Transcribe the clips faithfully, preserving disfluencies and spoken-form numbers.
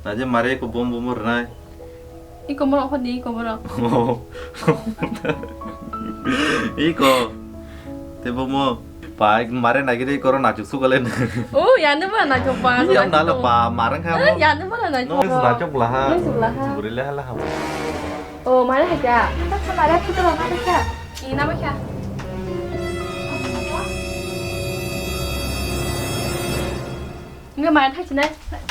Aje mare ko bom bom rwnai. Iko borok hodi, iko borok. Iko. Te bomo. Pa, mare nagire koro nachuk sukale. Oh, yanu ba nachuk pa. Iya, nalo pa, marang kha. Eh, yanu ba nachuk. No, nachuk laha. Nachuk laha. Gurila laha. Oh, mare haja. Mare putra mare kha. Ina ba kha. Nge mare thachine.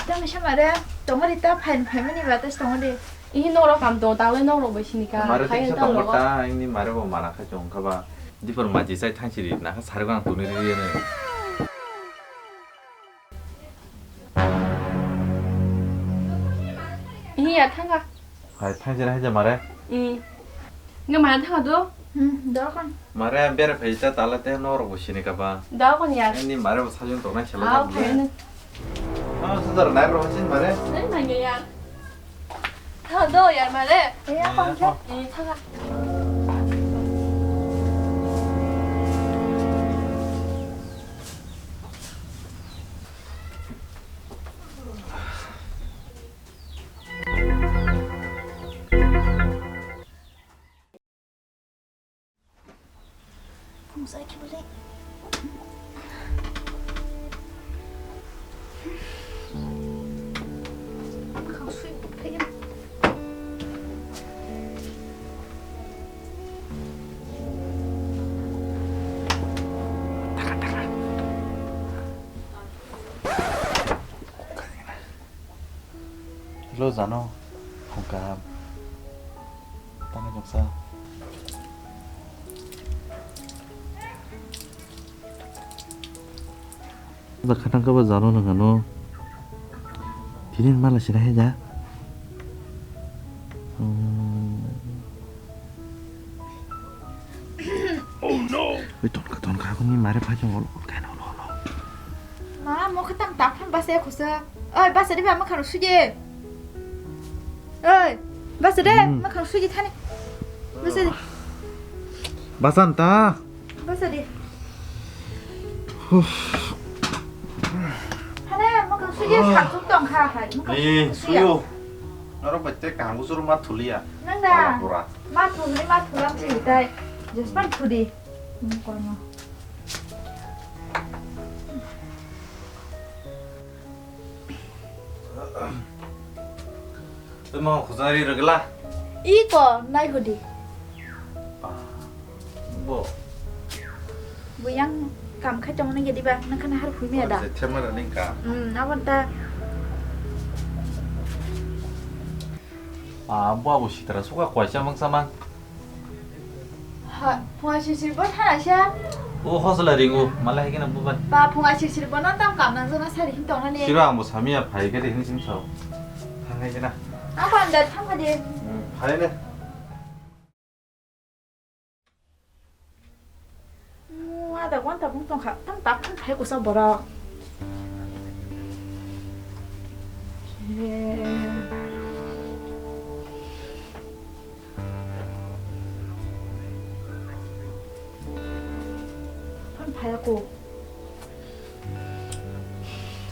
Tamo sa mare. Tongori ta phain phaimani ba tas tongori. Ihi norok kam tong, tanglai norok bai sini ka. Mare khai tisa ta tongo norok. Ta, ini mare bo mana khai chong kha ba. Dipor maji sai thang siri, na kha sari bang tuni ri ri ne. Ihi ya thang ka. Hai thang siri hai ja mare. Hmm. Nge mare thang do? Hmm, do kon. Mare bere phai ta tala te norok bo sini ka ba. Do kon ya. Ini mare bo sajung tongnai sela. Ah, phai ne. Ah, sudar nai ro sin mare. Eh, nai ya. Thang do yar mare. Eh, ya, pang khe. Eh, thang a. Hello, Jano. Phung kaham. Tangwi nuksa. Khatang khe bo Jano nang ano. Tini mala sina hai ja. Hmm. Oh no! Ui, tonkha, tonkha, kuni mare phai chong, olo, kaina, olo, olo. Ma, mo khatam tak pham basa ya khusa. Oi, basa de ba, ma kharo suje. Oi, basa de, hmm, ma kharo suje thani. Basa de. Basa ta. Basa de. Huf. Hana, ma kharo suje, ah, sa chuk tong kha, hai. Ma kharo eh, suje. Suyo. Norok bai te kaham busur ma thuliya. Nang da. Pura. Ma thuli, ma thulam si tai. Just pan thudi. Hmm, kono. Tamo khujari rwgla. Iko nai hudi. Bo. Bo yang kam khai tongmani gedi ba, nang khana har hui me da. Thema ra ning ka. Hmm, abon ta. Ah, bo abo sitra suka kwaisa mang samang. Ha, phunga sisir bo thana sa. O hosla ringu, malai kena bubai. Ba phunga sisir bo no tam kam nang jona sari hin tong nani. Siro ang bo samia phai khe de hin sim sao. Thangai kena. Ang ko andar thang kha de. Hmm, phai ne. Mu ada gonta bung tong kha, tang tak tang phai kusa borok. Phone phai aku.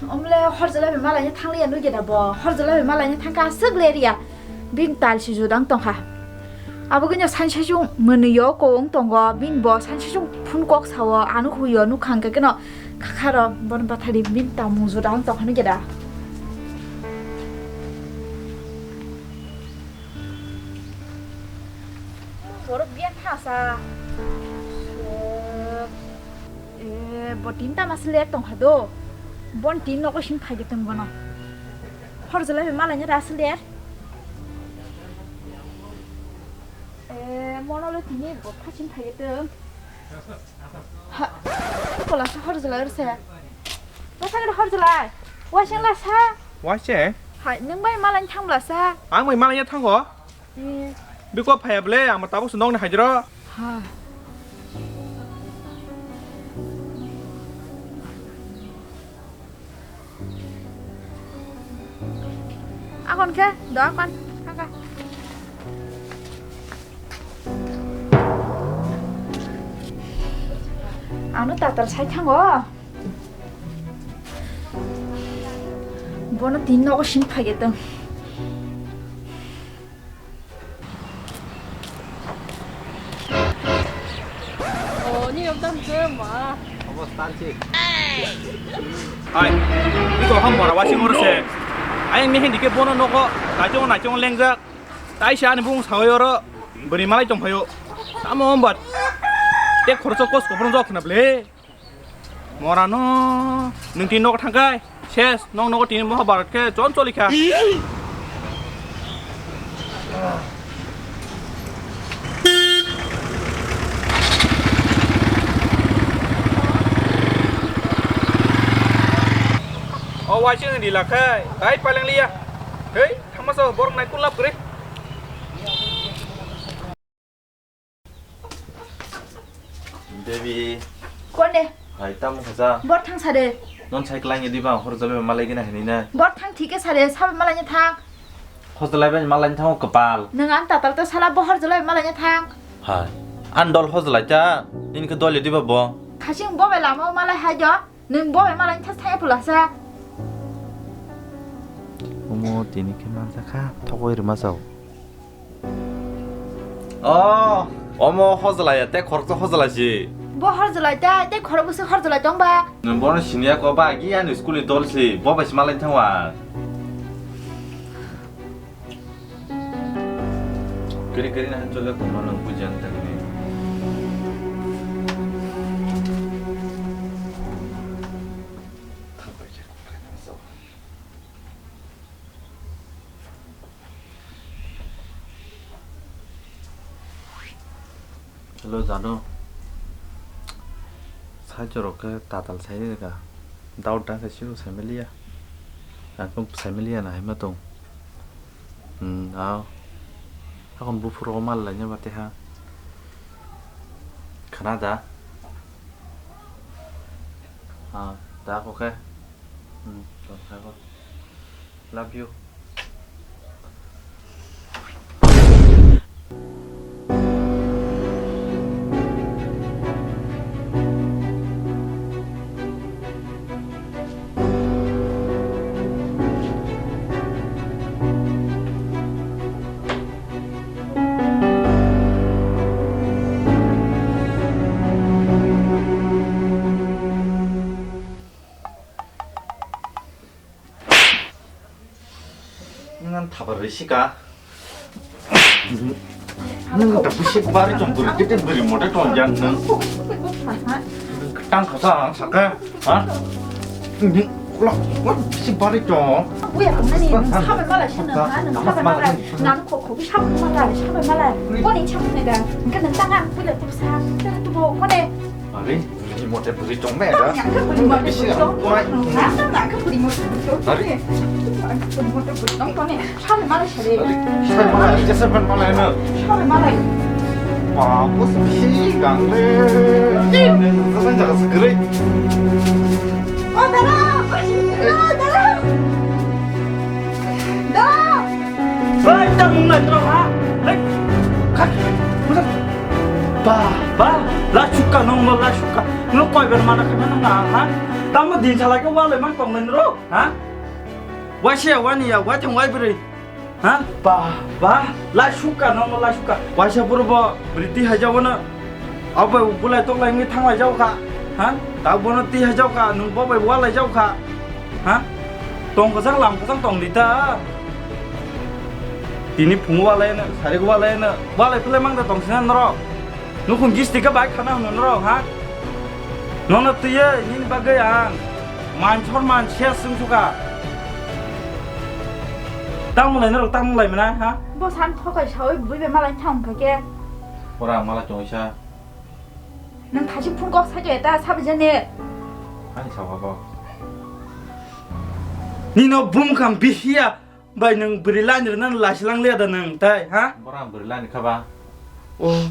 Omle horjala bai malai thang liya nugya da bo. Horjala bai malai thang ka aswk le riya. Bini tal si judang tong kha. Abo gini sansa jung mwnwi yo kowong tongo. Bini bo sansa jung phun kok sao. Ano huyo nukhang ka keno kha kha ro bon bathari bini tamung judang tong kha nugya da. Borok biya thasa. Eh, bo tinta mas ler tong kha do. Bon tin nogo sin phai de tong bono. Horjala be malai ni ras ler. Eh, mono le tini bo phasin phai de tong. Ha, kola sa horjala se. Masa ke horjala. Wasing la sa. Wasing? Hai, nung bai malai thang bla sa. Ang bai malai thang go. Biko phaya ble, ang tabuk se nokni haijra. Ha. Akon khe, do akon, kaka. Ano tatal sai thango. Bono tin nogo simi phaigetong. Oh, ni obdam ke ma. Obostan sih. Hai, iko ham bora wasi ngor se. Ayang ni hindi ke bono nogo, naichong naichong lengjak. Tai sa ani bung sawi oro, beri malai tong phayo. Tamo ombat. Te khorso kos koprong jok na ble. Morano, nwng tini nogo thangkai. Ses, nwng nogo tini Mahabharat khe chon choli kha. O waising di lakhai, tai paleng liya. Hei, thangma sa borok nai kulap kri. Baby. Konde. Hai, tamo khacha. Bor thang sade. Non sai klang di ba, hor jalo malai gina hini na. Bor thang thike sade, sabe malai thang. Hor jalai ba malai thang kapal. Nang an tatal ta sala bo hor jalai malai thang. Hai. An dol hor jalai ta, in ke dol di ba bo. Khasing bo be lama malai hai jo. Nwng bo bai malai thas thaya pula sa. Omo tini khe mansa kha, thogoi rwma sao. Oh, omo hojlai ya, tei khoroksa hojlai si. Bo hojlai ta, tei khorok bwswk hojlai tong ba? Nwng bono siniya ko ba, agi ani school ni dol si, bo bai si malai thangwa. Kiri kiri na hancho le kongma nang puja ang tangni. Hello, Jano. Saichorok khe tatal sai rega. Doubt dang khe siro sai maliya. Ang khe sai maliya na hai ma tong. Hmm, ao. Hakon buphuru o mal laina ba teha. Khna da. Ah, da ko khe. Hmm, to kha ko. Love you. Nang thabar rwi sika. Nang ta bisi bari tong buri tete buri mote tong jan nang. Tang kha sa ang saka. Ha? Ni lo, lo bisi bari tong. Uya, nani, sabai malai sana, ha, nang sabai malai. Nang kok kok sabai malai, sabai malai. Koni chang ne da. Nang tang ang pula tu sa. Tang tu bo kone. Are, ni mote buri tong me da. Nang ke buri mote buri tong. Bisi ang kurai. Nang ke buri mote buri tong. Are. Nang ke buri mote buri tong kone. Sabai malai sare. Sabai malai, jasa ban malai na. Sabai malai. Ba, bos bisi gang le. Ni, ni, ni, ni, ni, ni, ni. O, dara! O, dara! Da! Hei, ta mung lai tro ha? Hei! Kak! Ba, ba, la shuka nong lo, la shuka. Nung koi ber mana kami nung na, ha? Tamo din salai ke wale mang tong men ro, ha? Wai se wani ya, wai thang wai beri. Ha? Ba, ba, la shuka nong lo, la shuka. Wai se buru bo, beri ti hai jago na. Abo bai bulai tok lai wngwi thang lai jago kha, ha? Ta bono twi hai jago kha, nwng bo bai wal lai jago kha, ha? Tong kwchang lam kwchang tong di ta. Tini phung wal lai no, sari wal lai no, wal lai phlai mang da tong sina norok. Nukhung gisti khe bai khana hwnwi norok, ha? Nono twiwi nini bagwi ang man sor man ses wng sukha. Tamo lai norok tamo lai mwnai, ha? Bo san thokai sawi bui be malai thang kha khe. Ora malai tongwi sa. Nang thasi phun kok sai ta sabi jani. Ani sawa kok. Nino bum kham bihiya bai nang beri lan rina lasilang le da nang tai, ha? Bora beri lan kha ba. Oh.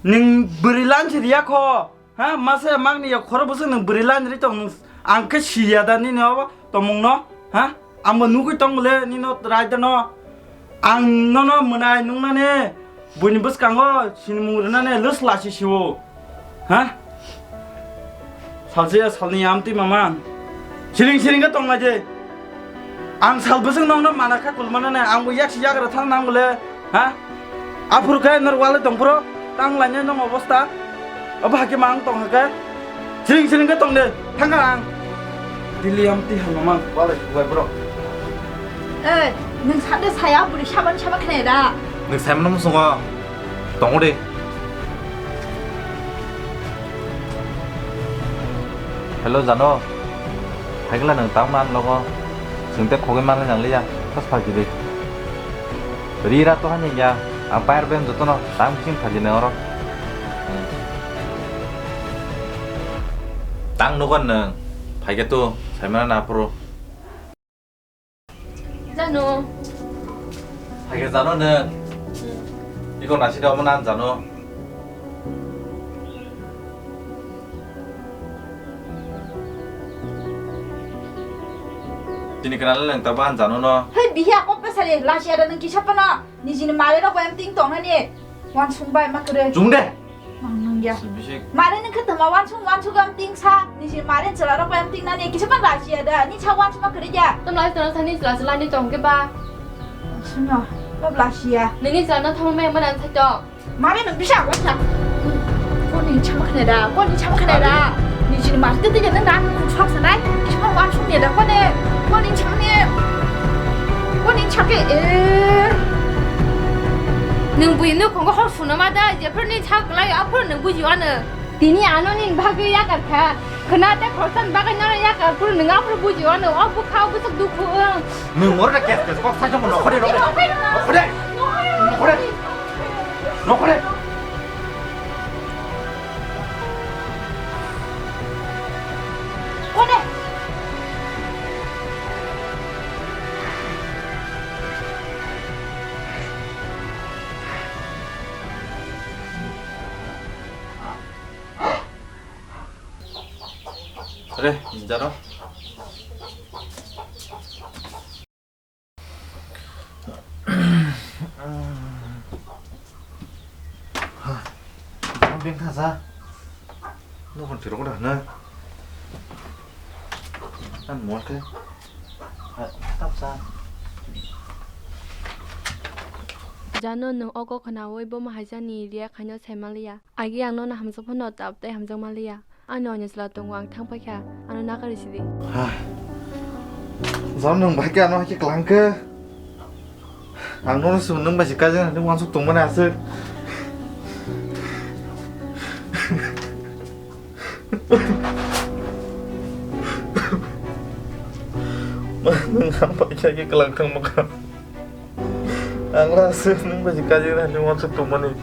Nang beri lan si riya kho. Ha, masa mangni ya khoro bwswk nwng bwrwi line ri tong nwng ang khe siya da nini obo tomung no, ha? Ang bo nugwi tong le nino raida no. Ang nono mwnai nungnani buini bwskango sinimung rwnani lwsla si siwo. Ha? Salse ya salni amtwi mama. Siring siring khe tong lai je. Ang sal bwswk nokno mana kha kulmana nai, ang bo yak si yagra thang nang bole, ha? Aphuru khe nor wale tong phuru, tang lainai nong obosta. Obo hakhe ma ang tong hakhe. Siring siring khe tong de, thang kha ang. Dili amtwi hamamang, wale kubai bro. Eh, nwng sade saya bwrwi saban sama khnai da. Nwng saimano musungo. Tongo de. Hello, Jano. Haikla nwng tamo ang logo. Chwng tei khogwi manlai nang liya. Khas phalki de. Ri ra to hani ya. Ang pair ben jotono tang bising phalki nang oro. Tang nogo nwng. Phaikhe to saimano na phuru. Jano. Haikhe Jano nwng. Hmm. Iko nasi da omo nan Jano. Tini kenal leng tabo an Jano no. Hei, bihi akok pesari, lasi ada nwng kisa pano. Nijini mare rok bayam ting tong hani. Wansung bai ma kwrwi. Chwng de. Mang nung ya. Bisik. Mare nung khe tama wansung wansung gam ting sa. Nijini mare chwla rok bayam ting nani. Kisa pan lasi ada. Ni sa wansung ma kwrwi ya. Tam lasi tong sani chwla chwla ni tong ke ba. Sino. Lab lasi ya. Nini chwla no thang me mana sa tong. Mare nung bisa wasa. Koni chama khne da. Koni chama khne da. Nijini mare te te nang dan kung sok sanai. Kisa pan wansung ya da kone. Koni chama ne. Koni chama ke eh. Nwng bui nwng khongo hor suno ma da. Jephru ni chak lai aphru nwng buji wano. Tini ano nini bagwi yakar kha. Khna tei khoroksa ni bagwi nono yakar phuru nwng aphuru buji wano. O bwkha o bwswk dukhu wng. Nwng oro da kes kes kok sai jongmo nokhore rok. Nokhore. Nokhore. Nokhore. Kone. Re, jaro. Beng thasa. Nokon thiro koda hana. An mo khe. Tapsa. Jano nwng o kok khnaui bomo haisani react khaino sai manliya. Agi ang nono hamjak phano tab tei hamjak manliya. Ani onyo chwla tongo, ang thang paikha, ano nakarwi sidi. Ha. Jam nwng bahai khe ano hai khe klang khe. Ang nono se nwng bai se kaijaknai hinwi uansuk tongmani aswk. Nwng ham paikha khe klang thang mankha. Ang last nwng bai se kaijaknai hinwi uansuk tongmani.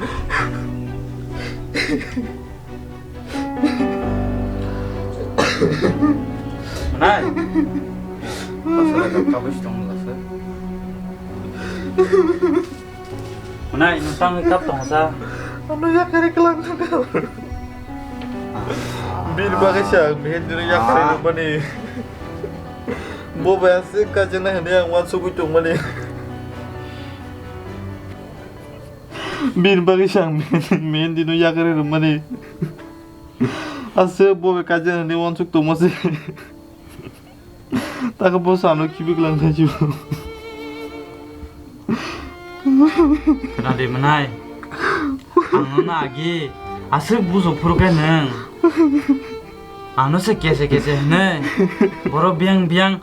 Nai. Pasal ada kamis dong lasa. Nai, nutang kap tong sa. Ano yakari kelang. Bir bagwi sa, bihin dino yakari rwmani. Bo bai aswk kajana hinwi ang uansugwi tongmani. Bini bagwi se ang Mehendino yakari rwmani. Aswk bo bai kaijaknani uansuk tongma se. Takhe bo sano khibi kwlang thaisu. Khna de mwnai. Ang nono agi aswk bujo phuru khe nwng. Ano se kese kese hwnwi. Borok biyang biyang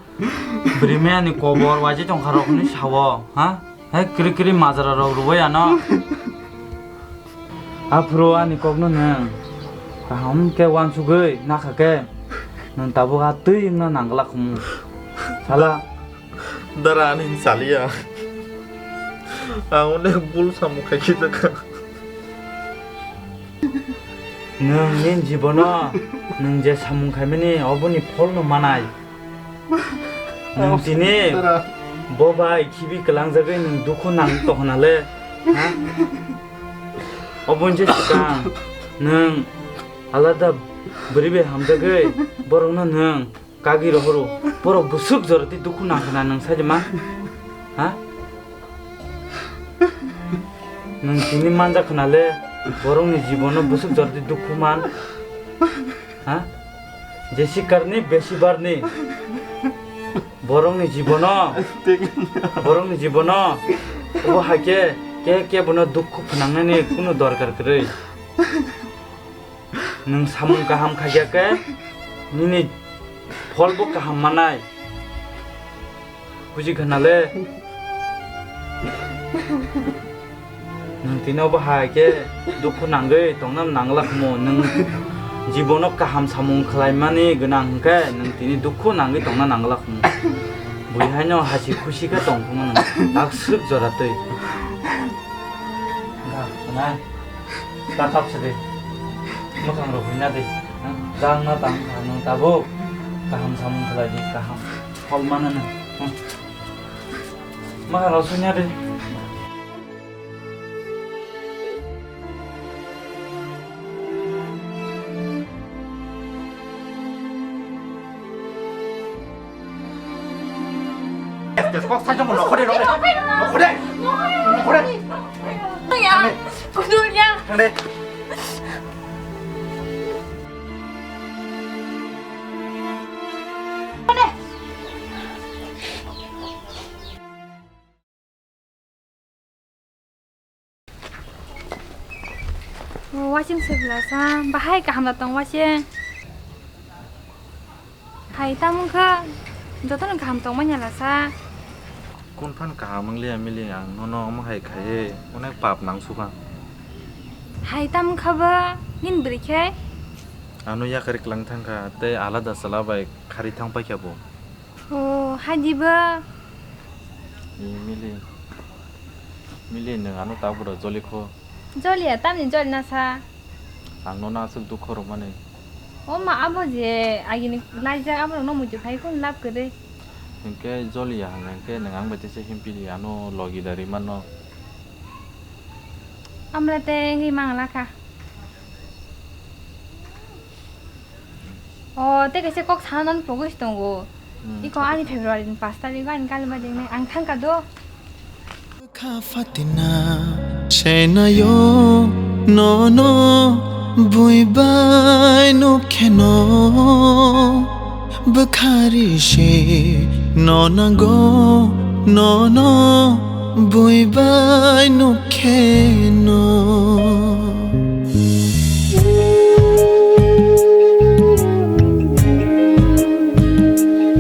bwrwi mayani kobor waijak tongkha rok hwnwi sao, ha? Hai kwrwi kwrwi majra rok rwui ano. Aphuru ani kokno nwng kaham khe uansugwi nakha khe nwng tabuk a twi wngna nang glak khumu. Sala. Dara ani saliya. Ang onek bul samung khai khe jakha. Nwng nini jibono nwng je samung khaimani oboni pholno manai. Nwng tini bo bai khibi kwlangjagwi nwng dukhu nang tongkha nale, ha? Oboni je swkang nwng alada bwrwi bai hamjagwi borokno nwng kagwi rohoro, borok bwswk jora tei dukhu nangkhwna nwng saima? Ha? Nwng tini manjak khwnale, borokni jibono bwswk jora tei dukhu man? Ha? Jesi karni besi barni. Borokni jibono, borokni jibono, obo hai khe, khe, khe bono dukhu phnangnani kunu dorkar kwrwi. Nwng samung kaham khaikha khe, nini pholbo kaham manai. Buji khana le. Nwng tini obo hai khe dukhu nangwi tongna nangla khumu. Nwng jibono kaham samung khlaimani gwnang hwnkhe nwng tini dukhu nangwi tongna nangla khumu. Bui haino hasi khusi khe tong khumu nwng. Tak swk jora twi. Ga, nai. Ta kap se de. Mwkhang rok huina de. Tang na tang kha nwng tabuk. Kaham samung khlai di, kaham. Phol mano nwng. Hmm. Mwkhang rok suina de. Kok saijak nokhore, nokhore, nokhore, nokhore. Ya, kudunya. Thangde. O, wasing se belasa, bahai kaham da tong wasing. Hai, tamo wngkha, jotono kaham tongmani lasa. Kung phan kaham wng liya mili, ang nono omo hai khai, onek pap nang sukha. Hai, tamo wngkha ba, nini bwrwi khe? Ano yakari klang thangkha, tei alada chwla bai khari thang paikha bo. O, hai diba? Ni mili. Mili, nwng ano tabura joli kho. Joliya, tamni joli nasa? Ang nono aswk dukho rwmani. O ma, abo je agini laijak, aborokno muitu phai kunu lab kwrwi. Hinkhe joliya hwnka hinkhe nwng ang bai teisa himpili, ano logi da rimano. Amra te wngwi mangla kha. O, tei kaisa kok sana nang pogwi se tongo. Hmm, iko ani February ni pash tarikh o ani kaliba dingnai. Ang thangkha do. Bwkha fatina senayo nono bui bai nukheno. Bwkha risi no nango nono bui bai nukheno.